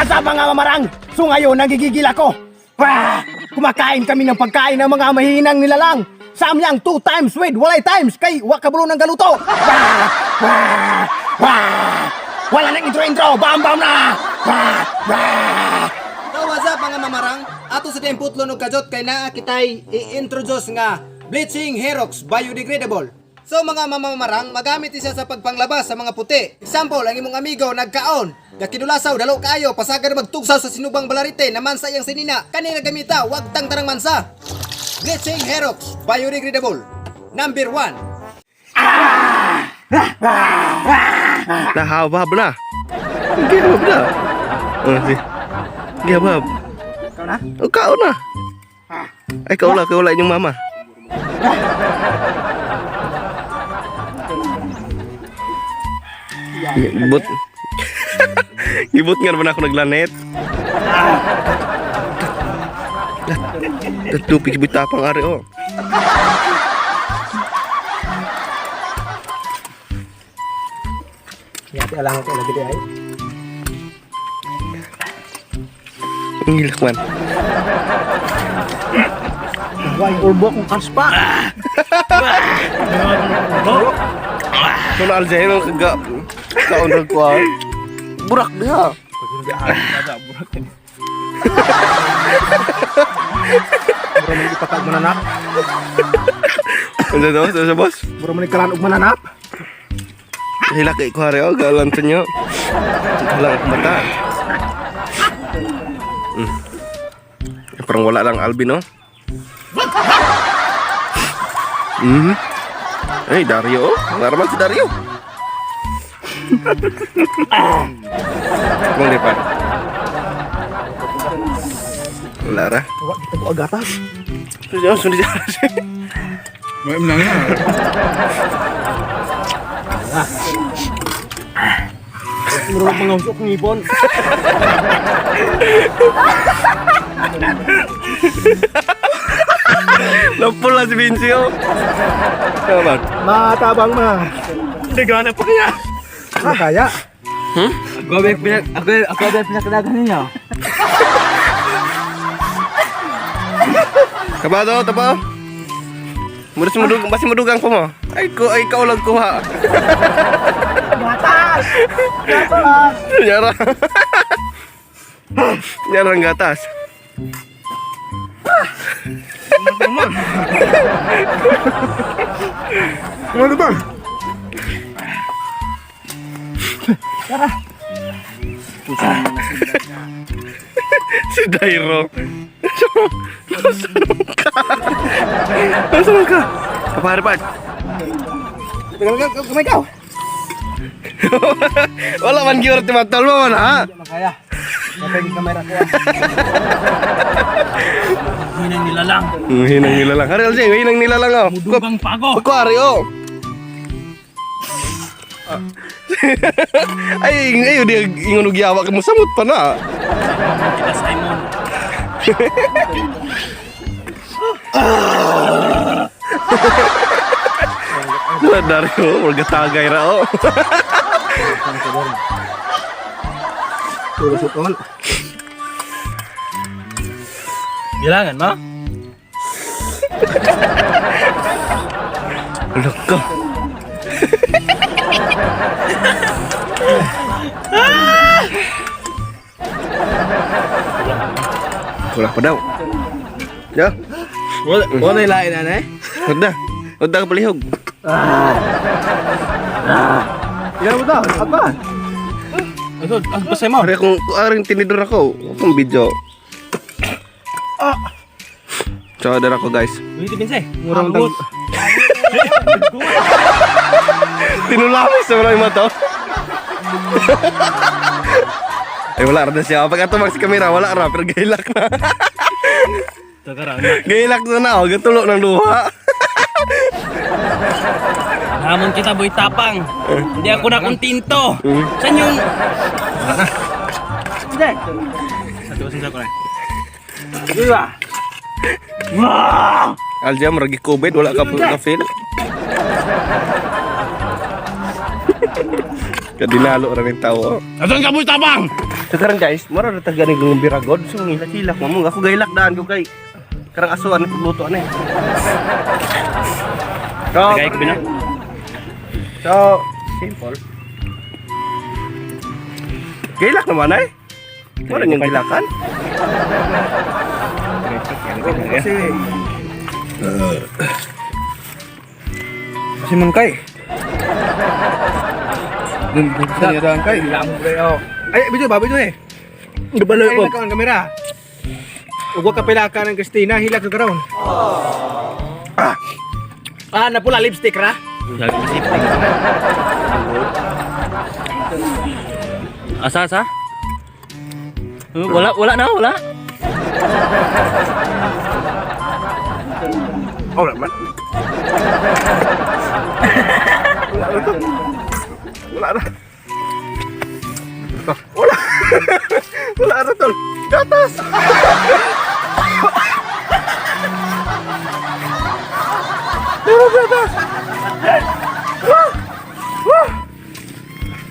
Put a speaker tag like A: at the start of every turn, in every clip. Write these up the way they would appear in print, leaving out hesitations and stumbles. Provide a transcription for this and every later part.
A: What's up, mga mamarang? So ngayon, nagigigil ako. Wah! Kumakain kami ng pagkain ng mga mahinang nilalang. Samyang two times with walay times kay wa kabulo ng galuto. Wah! Wah! Wah! Wala nang intro-intro, bam bam na! Wah! Wah!
B: So what's up, mga mamarang? Ato sa tayong putlon og kajot kay naa kitay i-introduce nga Bleaching Herox Biodegradable. So mga mamamarang, magamit siya sa pagpanglabas sa mga puti. Example, ang imong amigo nagkaon, gakinulasaw dalo kaayo, pasagad magtugsaw sa sinubang balarite na mansa iyang sinina. Kani gamita, wag tang tarang mansa. Bleaching Herox Biodegradable. Number 1.
C: Nahabab na. Gihabab na. Oh, si. Gihabab.
A: Ikaw na?
C: O, kao na. Ay, kaula, kaula inyong mama. Gibot. Gibot nga naman ako naglanet. Tatupig tapang ari oh.
A: Yati alang ko lagi di ay.
C: Ang hilak man.
A: Why urbo kong kaspa?
C: So na Alzheimer ang kaga kaon rag ko ah. Burak diha.
A: Mura man ipatag mananap.
C: Ano daw sa boss?
A: Mura man ikalan og mananap.
C: Hilak kay ko hari oh, galan sa inyo. Wala akong mata. Parang wala lang Alvin, oh. Ay, Dario, oh. Naraman si Dario. Kung lipat. Wala ra.
A: Wa kita ko agatas.
C: Sudah, sudah.
D: May lang yan.
A: Mura mga usok ng ipon.
C: Lampol na si Vinci, oh. Tama.
A: Matabang ma.
C: Hindi gana pa kaya.
A: Ano kaya?
D: Ako ba yung pinak... Ako ba yung pinakadagan ninyo?
C: Kabado, taba. Mudas mudug, basi mudugang pa mo. Ay ko, ay ikaw lang kuha.
A: Gatas! Gatas!
C: Nyara. Nyara ang gatas.
A: Ano ba?
C: Si Dairo. Nasaan ka? Nasaan ka? Kapare pa.
A: Kamay ka.
C: Wala man gyud timatol mo man ha.
A: Makaya. Matay yung kamera ko.
E: Hinang nilalang.
C: Hinang nilalang. Hari Alje, hinang nilalang oh.
E: Dugang pago.
C: Ko ari oh. Ay, ay, di ingon og yawa kay mo samot pa na.
E: Kita Simon.
C: Wala Dario, wala tagay ra oh.
A: Puro sukon.
E: Bilangan mo?
C: Loko. Wala pa daw. Ya,
D: Wala, wala yung lain na eh.
C: wala. Wala ka palihog.
A: Ilan mo daw? Apa?
E: Ano, ang pasay mo?
C: Pare kung aring tinidor ako, akong video. Ah. So, dara ko guys.
E: Ulitin pinsay.
A: Murang tag...
C: Tinulamis sa maraming mata. Ay, wala ra na siya. Pag ato si kamera, wala ra. Pero gailak na.
E: Tagara.
C: Gailak na na. Oh, gatulo ng luha.
E: Hamon kita, boy tapang. Hindi ako na kontinto. Saan yung... Hindi. Sa tuwa ko na.
A: Diba?
C: Aljam, ragi COVID, wala ka ka feel. Kadinalo ra ning tawo.
E: Asan ka, boy tapang?
C: So karon guys, mura ra ta gani kong biragod. So ngilak-hilak mo mo ako gailak daan ko kay karang asuan pagluto ani. So,
E: Tagay ko bina.
C: So, simple. Gailak naman ay. Mura niyang gilakan.
A: Kasi Simon kay. Dun sa niya kay. Ay, video ba video eh.
C: Gabaloy
A: Ay,
C: ko.
A: nakaon kamera. Ug wa ka pilaka ng Christina, hilak ka karon. Ah, napula lipstick ra.
E: Asa, asa? Wala, wala na, wala.
C: Oh, wala man. Wala na to. Wala na. Wala. Wala na tol. Gatas. Pero gatas.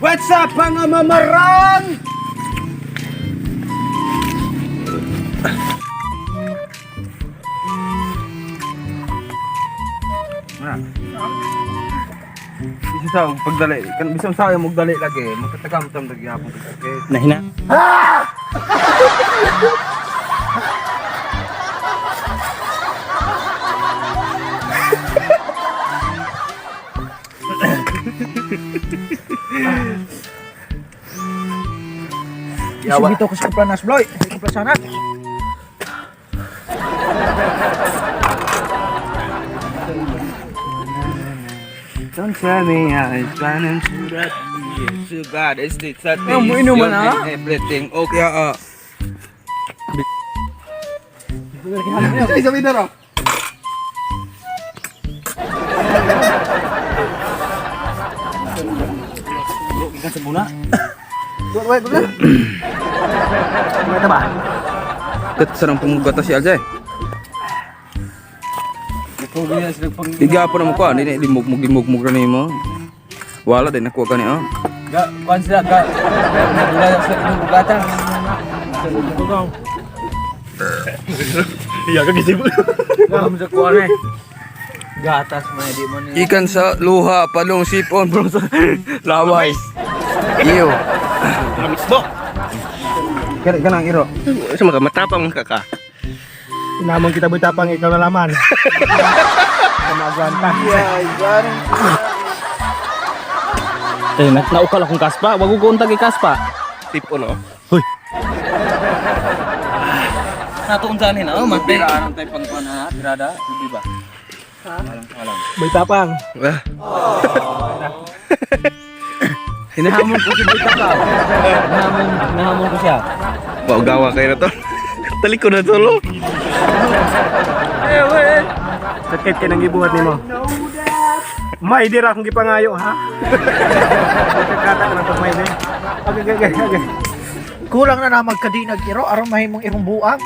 A: What's up, mga mamarang?
D: Bisa sa pagdali, kan bisa sa mo magdali lagi, magkatagam tam lagi hapon okay.
E: Nahina.
A: Yawa. Dito ko sa planas, Bloy. Sa plasanan.
D: Don't tell me I was planning to that. So God, it's the that.
A: Ay, mo inuman, ah?
D: Everything okay. Ah.
A: Ay, sabi na ro.
E: Ikan sa muna.
A: Wait, wait, wait. Ano ba?
D: Kat sarang pumugata si Aljay. Iga pa na mo ko, ani limog mug limog mug ra nimo. Wala din nakuha kani oh.
E: Ga, kuan sila, ga. Nagula sila inong bugata.
C: Iya ka gisip.
E: Gam sa kuan eh. Gatas man di mo ni.
D: Ikan sa luha, palong sipon, bro sa laway. Iyo.
C: Mismo.
D: Kaya kanang iro.
C: Sa mga matapang ka ka.
A: Inamon kita bitapang ikaw na laman. Kamagwanta.
E: Eh, naukal akong kaspa. Wag ko untag kaspa.
C: Tipo no.
E: Nato unsa ni na, oh, mate.
D: Anong tayo pang kuan ha? Tirada, di ba?
A: Bitapang.
E: Hinahamon ko si Boy Tapang. Hinahamon, hinahamon ko siya.
C: Paugawa kayo na to. Taliko na to lo.
A: Sakit kay nang gibuhat nimo. May dira akong gipangayo ha. Kata ko na to may. Okay.
F: Kulang na na magkadinag iro aron mahimong irong buang.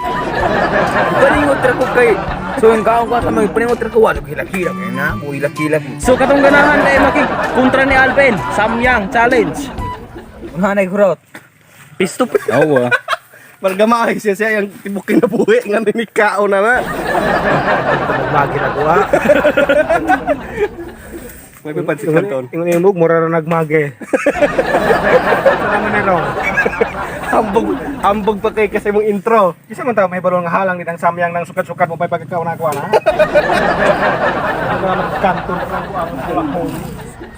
D: Paningot ra ko kay. So ang kaon ko sa mga paningot ra ko wala ko hilak-hilak eh, na, mo hilak-hilak.
E: So katong ganahan na makig kontra ni Alvin, Samyang challenge.
D: Unhanay kurot.
E: Pisto. Oo.
C: Margama siya siya yung tibok kinabuhi nga nikao na na.
A: Magi na kuha.
C: May papansit kanton.
A: Ingon yung lug mura ra nagmage. Sa naman ni Rong.
C: Ambog ambog pa kay kasi mong intro.
A: Isa man tayo may balon nga halang nitang samyang nang sukat-sukat mo pa'y pagkakaw na kuha na. Ano na magkanto na lang kuha mo kuha ko.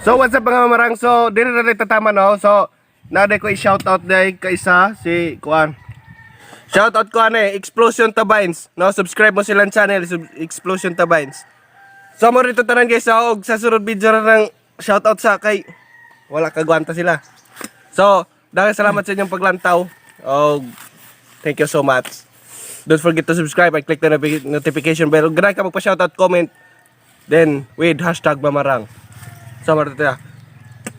C: So what's up mga mamarang? So dire na rin tatama no. So naday ko i-shoutout day kaisa si Kuan. Shoutout ko ano eh, Explosion Tabines. No, subscribe mo silang channel Explosion Tabines. So mo rito tanan guys sa og sa sunod video na ng shoutout sa kay wala kagwanta sila. So, dahil salamat sa inyong paglantaw. Og thank you so much. Don't forget to subscribe and click the notification bell. Ganahan ka magpa-shoutout, comment. Then with #mamarang. So, mo rito.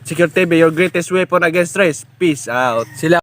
C: Secure TV, your greatest weapon against stress. Peace out.
D: Sila.